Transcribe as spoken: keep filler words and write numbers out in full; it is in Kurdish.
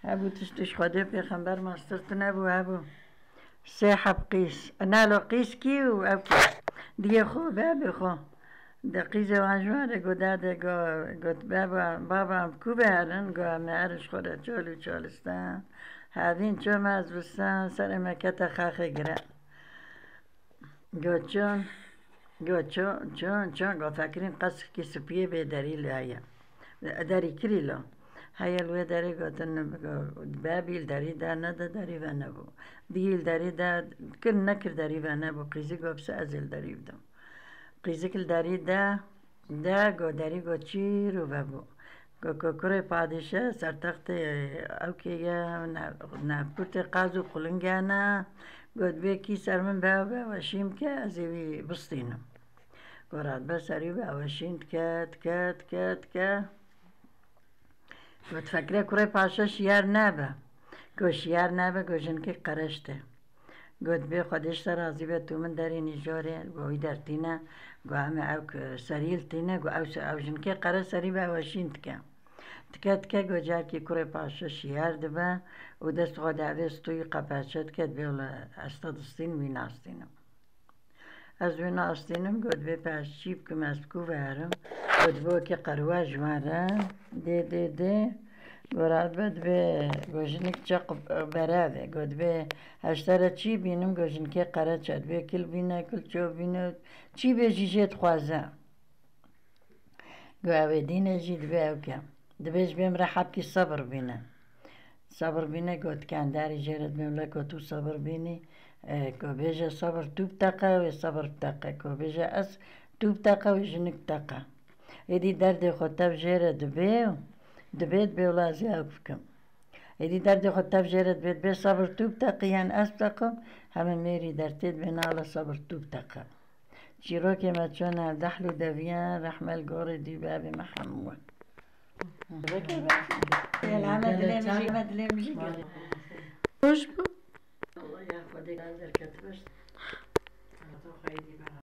Hebû tişt ji Xwedê pêxember mastir tune bû, hebû. Sê heb qîz. Nalo qîz kî û ev kî? Diyê xwe, bebê xwe. De qîzê wan ji wan re got, dade, go-, got, baba, baba, em ku ve herin? Go, em ê herin ji xwe re çol û çoliste. Hevîn ço me ez viste, serê me kete xaxê gire. Go çon, go çon, çon, çon, go fekirîn qesikî spiyê bê derî li heye. Derî kirî lo. Heye li wê derê gotin, go, bebî li derî de, ne de derî ve nebû. Diyî li derî de, kir nekir derî ve nebû. Qîzî go, pse ez ê li derî bidim. Qîzik li derî de, de go derî go çîr û vebû. Go, go kurê padîşe ser textê ewkê ye, ne-, ne kurtê qaz û qulingene. Got, bê kî ser min be, be weşîn bike, ez ê wî bistînim. Go, radbe serî be weşîn dike, dike, dike, dike. Got, fikre kurê paşe şiyar nebe. Go, şiyar nebe, go, jinkê qereş tê. Got, bê Xwedê ji te razî be, tu min derînî jorê, go, wî dertîne, go, em ê ew k-, serî li tîne, go, ew se-, ew jinkê qere serî be, ew weşîn dike. Dike, dike, go, carkî kurê paşe şiyar dibe û dest xwe di evê stûyî qepeçe dike, dibê wile ez te distînim, wî nastînim. Ez wê nastînim, got, bê pez çî bikim, ez bi ku ve herim? Got, bê wekî qerwa ji wan re, dê, dê, dê. Got, radbe dibê, got, jinik çeq berev e. Got, bê ez ji te re çî bînim? Got, jinikê qereç e. Dibê kil bîne, kil ço bîne, çî bê jî jê dixwaze. Go, ew ê dîne jî dibê ew ke. Dibê ji bê min re hebkî sebir bîne. Sebir bîne, go, dikenderî jê re dibê min re, go, tu sebir bînî, e, go, bêje sebir tu biteqe, wê sebir biteqe. Go, bêje ez tu biteqe, wê jinik biteqe. Êdî derdê xwe tev jê re dibê û dibê, dibê wila ez ê ew bikim. Êdî derdê xwe tev jê re dibê, dibê sebir tu biteqî yan ez biteqim, heme mêrî dertê dibê nala sebir tu biteqe. Çîrokê me çûne dehl û deviyan, rehme li gorê dî bavê me hemû. Elhemdulillah, dilê min jî, dilê min jî. Hoş bû. Allah ya Xwedê derketibe.